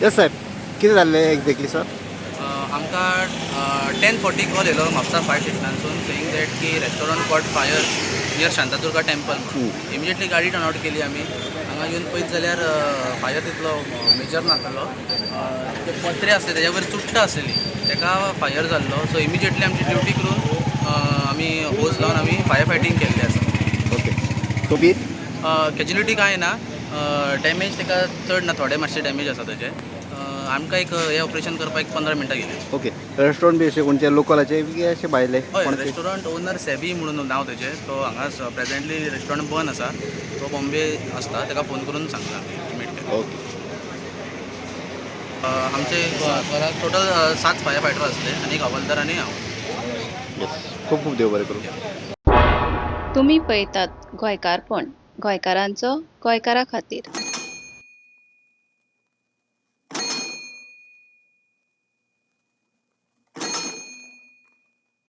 येस साहेब, कितें जाल्लें exactly sir? आमकां 10:40 कॉल येयलो म्हापसा फायर स्टेशनानसून, सेईंग that की restaurant caught fire near Shantadurga temple. Immediately गाडी टर्न आवट केली आमी. हांगा येवन पळयत जाल्यार फायर तितलो मेजर नासलो. ते पत्रे आसले, तेज्या वयर चुट्टां आसलेली, तेका फायर जाल्लो. सो इमिजिएटली आमची ड्युटी करून आमी होज लावन आमी फायर फायटींग केल्लें आसा. ओके, सो बी कॅज्युलिटी कांय ना. डॅमेज ताका चड ना, थोडे मातशे डॅमेज आसा ताचे. आमकां एक हें ऑपरेशन करपाक एक 15 मिनटां गेली. ओके, रेस्टॉरंट बी अशें खंयचे लोकलाचे की अशें भायले? हय. कोणाचे? रेस्टॉरंट ओनर सेबी म्हणून नांव तेजें. तो हांगा प्रेझेंटली रेस्टॉरंट बंद आसा, तो बॉम्बे आसता. ताका फोन करून सांगला, इस्टिमेट केला. आमचे घरात टोटल सात फायर फायटर आसले आनी एक हवालदार आनी हांव. येस, खूब खूब देव बरें करूं. तुमी पळयतात गोंयकारपण, गोंयकारांचो गोंयकारा खातीर.